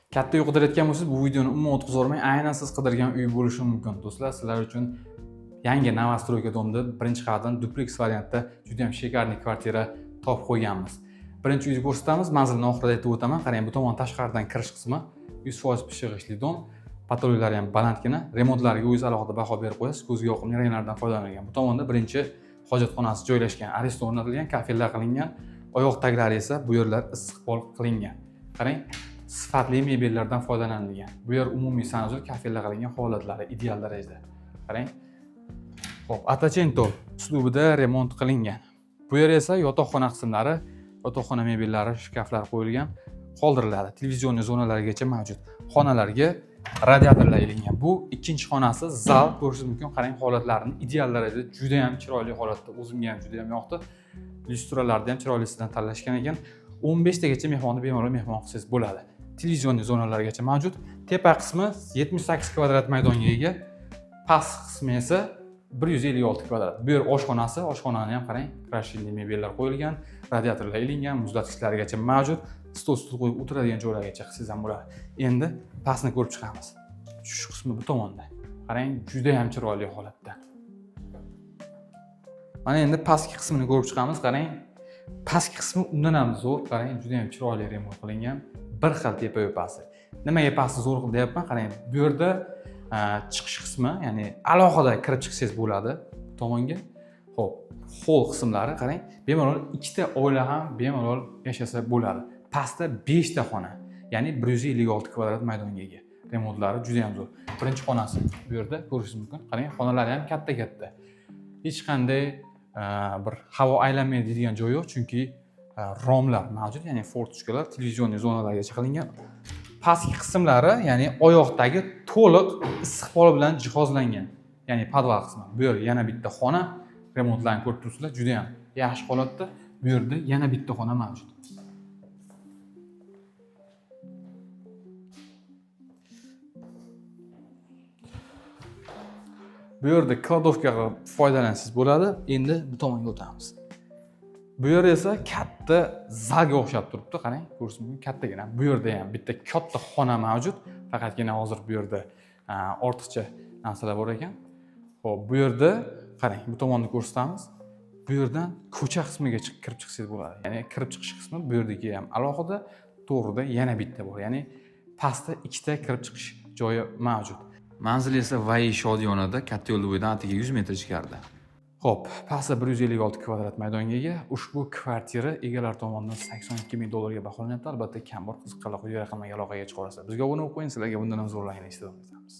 Katta uy qidirayotgan bo'lsangiz, bu videoni umuman o'tkazib, aynan siz qidirgan uy bo'lishi mumkin. Do'stlar, sizlar uchun yangi новостройка дом da birinchi qavatdan dupleks variantda juda ham шикарный kvartira topib qo'yganmiz. Birinchi uyni ko'rsatamiz, manzilni oxirida aytib o'taman. Qarang, bu tomon tashqaridan kirish qismi 100% pishiq g'ishtli дом, потолок lari ham balandgina, remontlariga o'zingiz alohida baho berib qo'yasiz, ko'zga yoqimli ranglardan foydalanilgan. Bu tomonda birinchi hojatxonasi joylashgan, aresto o'rnatilgan, kafellar qilingan, oyoq taglari esa bu yerlar issiqpol qilingan. Qarang, sifatli mebellardan foydalanilgan. Bu yer umumiy санузел, kafellar qilingan, holatlari ideal darajada. Qarang. Xo'p, Ottocento uslubida remont qilingan. Bu yer esa yotoqxona qismlari, yotoqxona mebellari, shkaflar qo'yilgan, qoldiriladi. Телевизионный zonalargacha mavjud. Xonalarga radiatorlar ilingan. Bu ikkinchi xonasi, zal, ko'rishingiz mumkin. Qarang, holatlarini ideal darajada, juda ham chiroyli holatda, o'zimga ham juda ham yoqdi. Lyustralarni ham chiroylisidan tanlashgan ekan. 15 tagacha mehmonni bemalol mehmon qilsangiz bo'ladi. Телевизионный zonalargacha mavjud. Tepa qismi 78 kvadrat maydonga ega. Past qismi esa 156 kvadrat. Bu yer oshxonasi, oshxonani ham qarang, крашеный mebellar qo'yilgan, radiatorlar ilingan, muzlatgichlarigacha mavjud. Stol, stul qo'yib o'tiradigan joylargacha qilsangiz ham bo'ladi. Endi pastni ko'rib chiqamiz. Tushish qismi bu tomonda. Qarang, juda ham chiroyli holatda. Mana endi pastki qismini ko'rib chiqamiz. Qarang, pastki qismi undan ham zo'r. Qarang, juda ham chiroyli remont qilingan. Bir xil tepa-yu pasti. Nimaga pasti zo'r qildi deyapman? Qarang, bu yerda chiqish qismi, ya'ni alohida kirib chiqsangiz bo'ladi bu tomonga. Xo'p, hol qismlari qarang, bemalol ikkita oila ham bemalol yashasa bo'ladi. Pastda 5 ta xona, ya'ni 156 kvadrat maydonga ega. Remontlari juda ham zo'r. Birinchi xonasi bu yerda ko'rishingiz mumkin. Qarang, xonalari ham katta-katta. Hech qanday bir havo aylanmaydi deydigan joy yo'q, chunki romlar mavjud, ya'ni форточка lar, телевизионный zonalargacha qilingan. Pastki qismlari, ya'ni oyoqdagi to'liq issiqpol bilan jihozlangan, ya'ni podval qismi. Bu yer yana bitta xona, remontlarni ko'rib turibsizlar, juda ham yaxshi holatda. Bu yerda yana bitta xona mavjud. Bu yerda кладовка ga foydalansangiz bo'ladi. Endi bu tomonga o'tamiz. Bu yer esa katta zalga o'xshab turibdi. Qarang, ko'rishingiz mumkin, kattagina. Bu yerda ham bitta katta xona mavjud. Faqatgina hozir bu yerda ortiqcha narsalar bor ekan. Xo'p, bu yerda qarang, bu tomonni ko'rsatamiz. Bu yerdan ko'cha qismiga chiqib kirib chiqsangiz bo'ladi. Ya'ni kirib chiqish qismi bu yerdagi ham alohida, to'g'rida yana bitta bor. Ya'ni pastda ikkita kirib chiqish joyi mavjud. Manzil esa Vai Shodiyonada, katta yo'l bo'yidan atigi 100 metr ichkarida. Xo'p, pastda 156 kvadrat maydonga ega ushbu kvartira egalari tomonidan 82 ming dollarga baholanyapti. Albatta, kam bor, qiziqqanlar quyi raqamlarga aloqaga chiqa olasizlar. Bizga obuna bo'lib qo'ying, sizlarga bundan ham zo'rlarni eshitib etamiz.